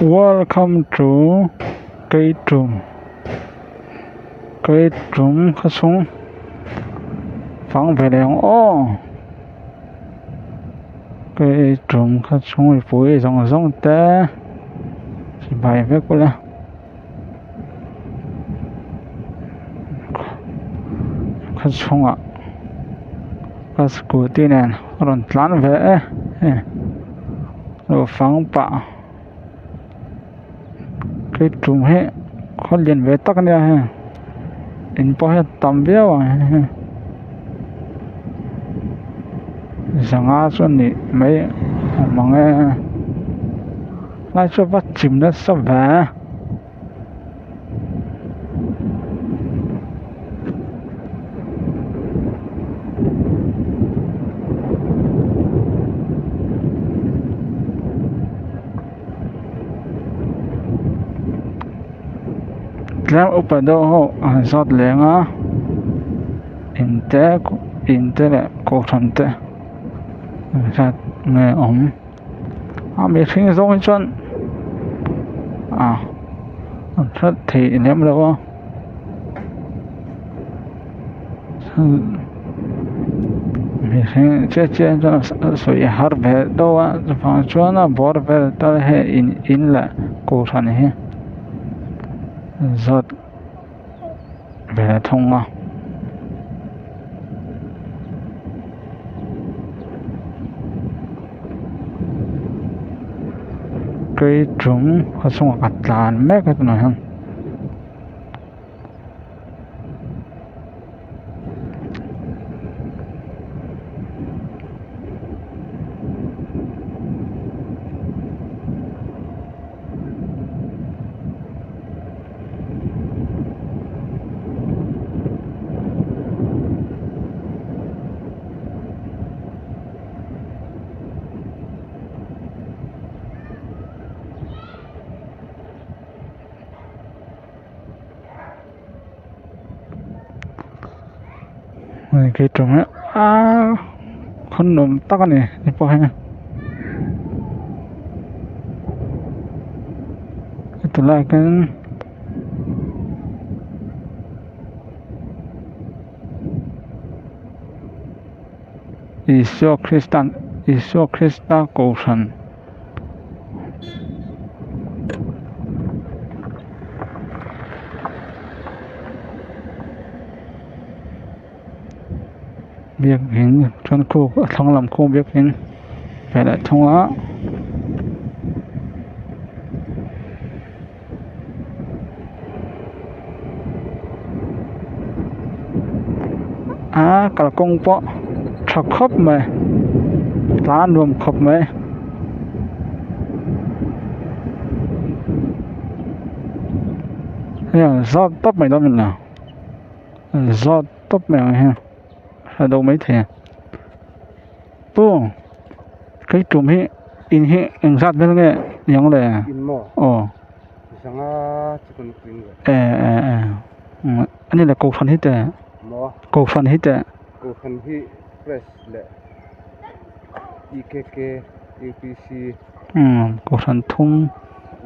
Welcome to Keitum Keitum khaw chhung fang ve leh ang aw Keitum khaw chhung mipui zawng zawng te chibai vek ula khaw chhungah ka scooty nen a rawn tlan ve e hei lo fang pah. Keitum hi khaw lian ve tak a nia hei in pawh hi a tam viau ang hei zanga chu a nih mai awm ang e lai chu a va chim nasa ve. Tlem upa deuh ho an zawt leng a in te in te leh kohhran te zat nge awm a mihring zawng hi chuan ah an hrat thei lem lo a. Mihring chiah chiah chuan a sawi har ve deuh a chuvang chuan a bawr vel tal hi in in leh kohhran hi zawt ve thung a. Keitum khaw chungah ka tlan mek a tunah hian. Hei keitum hi aaa khaw nuam tak a ni hei pawh hi heti lai ah khian Isua Kristan Isua Krista kohhran. Biakin chuan khu a thlang lam khu biakin ve leh thung a. A kalkawng pawh tha khawp mai tlan nuam khawp mai. Hei an zawt tawp mai dawn a ni zawt tawp mai ang hian a do mai thei a pu keitum hi in hi engzat vel nge niang le aw. Zanga chu kan tling ve. E e e ani le kohhran hi te Maw? Kohhran hi te. Kohhran hi press leh EKK, UPC. Umm kohhran thum.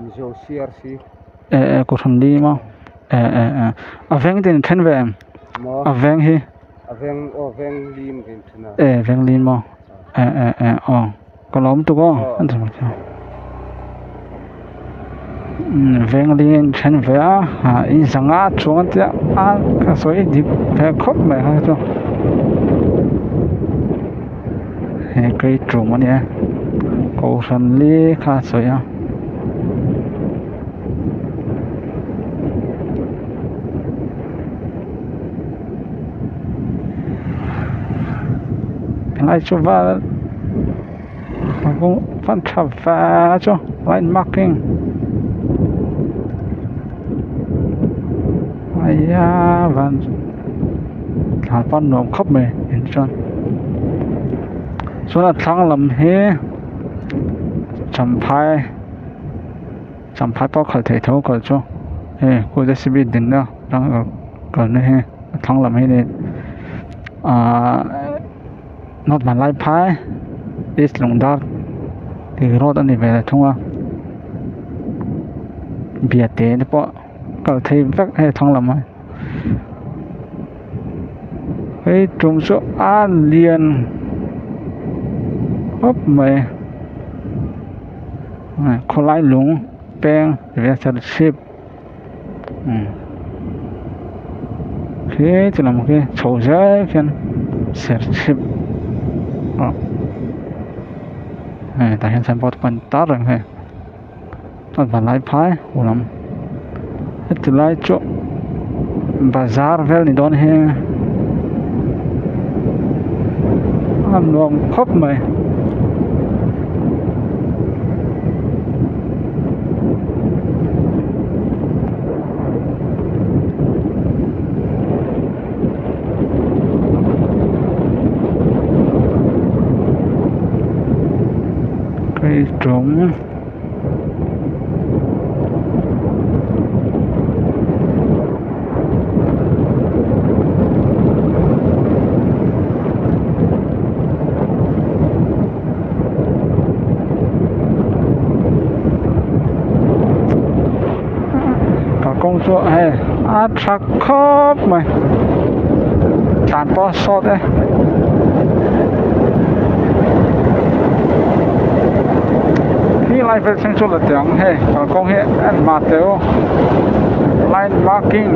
Mizo CRC. E e kohhran li maw e e e a veng te in then ve em? Maw? A veng hi. A veng aw veng lim ka in then a. E veng lim maw e e e aw. Ka lawm tuk aw veng li in then ve a ah in zanga chuang a tia a ka sawi dik ve khawp mai kha chu he keitum a nia kohhran li kha a sawi a. Helai chu val van tha va chu light marking aia van thla pawh nuam khawp mai in chuan chuan a thlang lam hi champhai champhai pawh khalh theih tho kal chu hei khu j c b dinna kalna hi a thlang lam hi ni ahh. North Vanlaiphai East Lungdar tih road a ni ve leh thung a. Biate te pawh kal thei vek hei thlang lam ah hei tum chu a lian khawp mai khawlai lung peng serchhip khi chu lam khi chho zel khian serchhip ah hei tah hian signboard pawh an tar reng hei. A valai phai hu lam heti lai chu bazar vel ni dawn hi a nuam khawp mai. Keitum. Kalkawng chu hei a tha khawp mai tlan pawh a sawt e. Khi lai vel thleng chu la teh ang hei kalkawng hi a en mah teh u line marking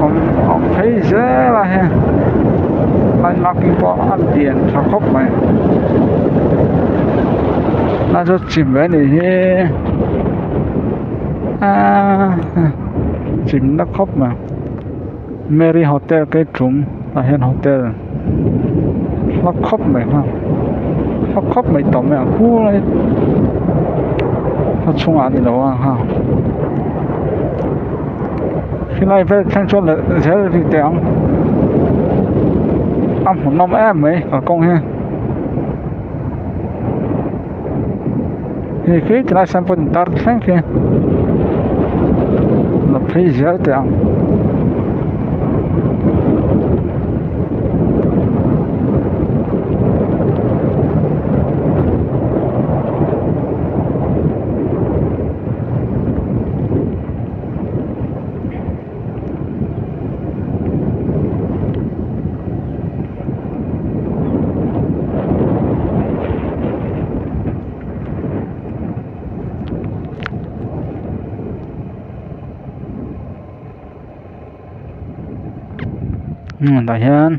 awm awm phei zel a hei line marking pawh a lian tha khawp mai lai chu chim ve a nih hi aaa chim na khawp mai. Mary hotel te tum ah hian hotel hla khawp mai kha hla khawp mai tawm mai ang khur a a chhungah a ni lo a ha helai vel thleng chuan leh zel rih teh ang a hmuhnawm em mai kalkawng hi hei khi tilai sawn pawh tar thleng khi la phei zel teh ang. Tah hian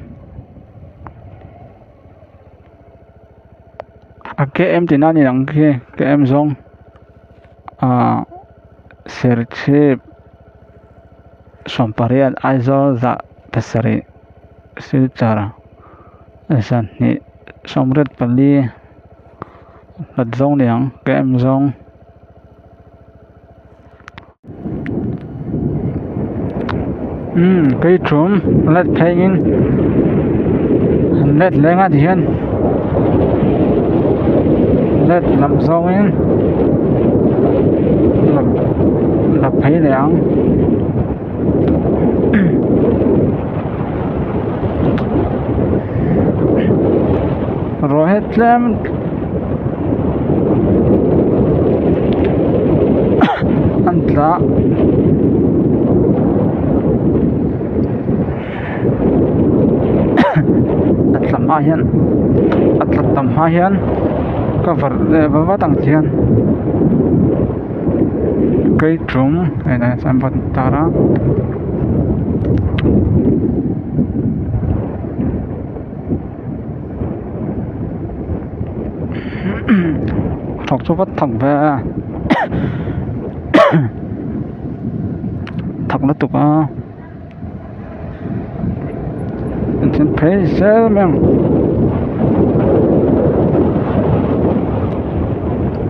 a KM tihna a ni ang khi KM zawng ahh serchhip sawmpariat Aizawl zah pasarih silchar zahnih sawmriat pali hlat zawng ni ang KM zawng. Umm kei thum let pheiin an let leng a tihian let lam zawngin la phei leh ang. Ruah hi tlem an tla a tla hma hian a tla tam hma hian cover leh vat ang chi hian keitum signboard an tar a. Thawk chu vat thak ve a thak lutuk a engtin phei zel mai ang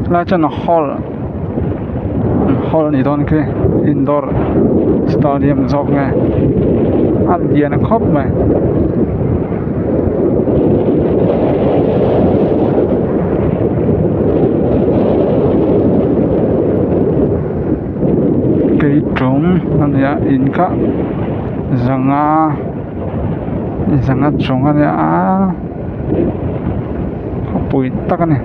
helai chuan a hall hall a nih dawn khi indoor stadium zawk nge a lian khawp mai. Keitum a nia in kha zanga zanga chung a nia a khawpui tak a ni.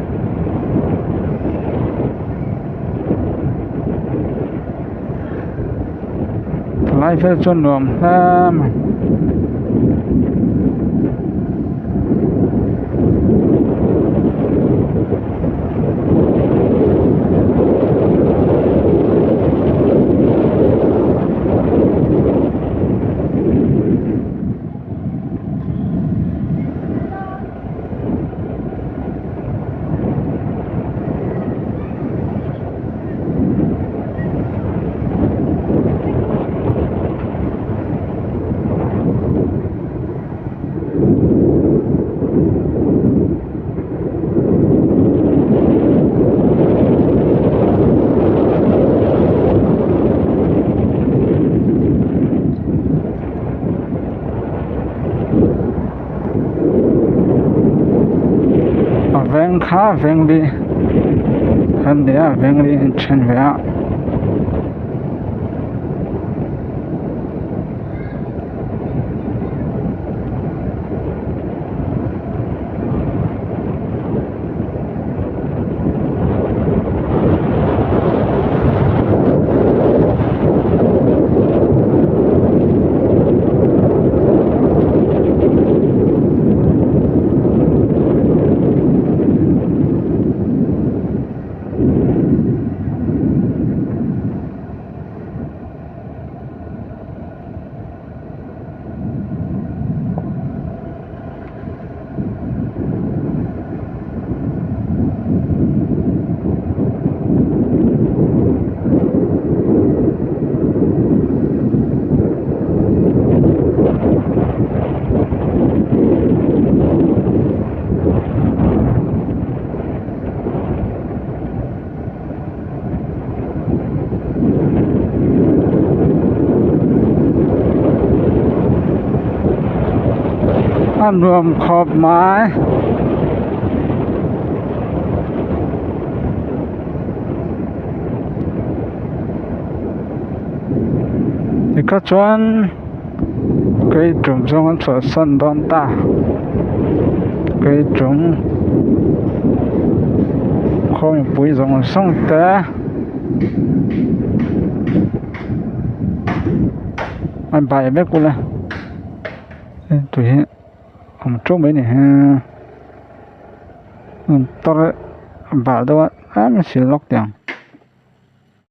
Helai vel chu nuam hle mai. A veng kha veng li an ni a veng li an then ve a. A nuam khawp mai. Tikha chuan kei tum zawng an chhuahsan dawn ta kei tum khaw mipui zawng zawng te an bai vek ula tui hi awm teuh mai a ni he tar bal deuh a tlem a sil lawk teh ang.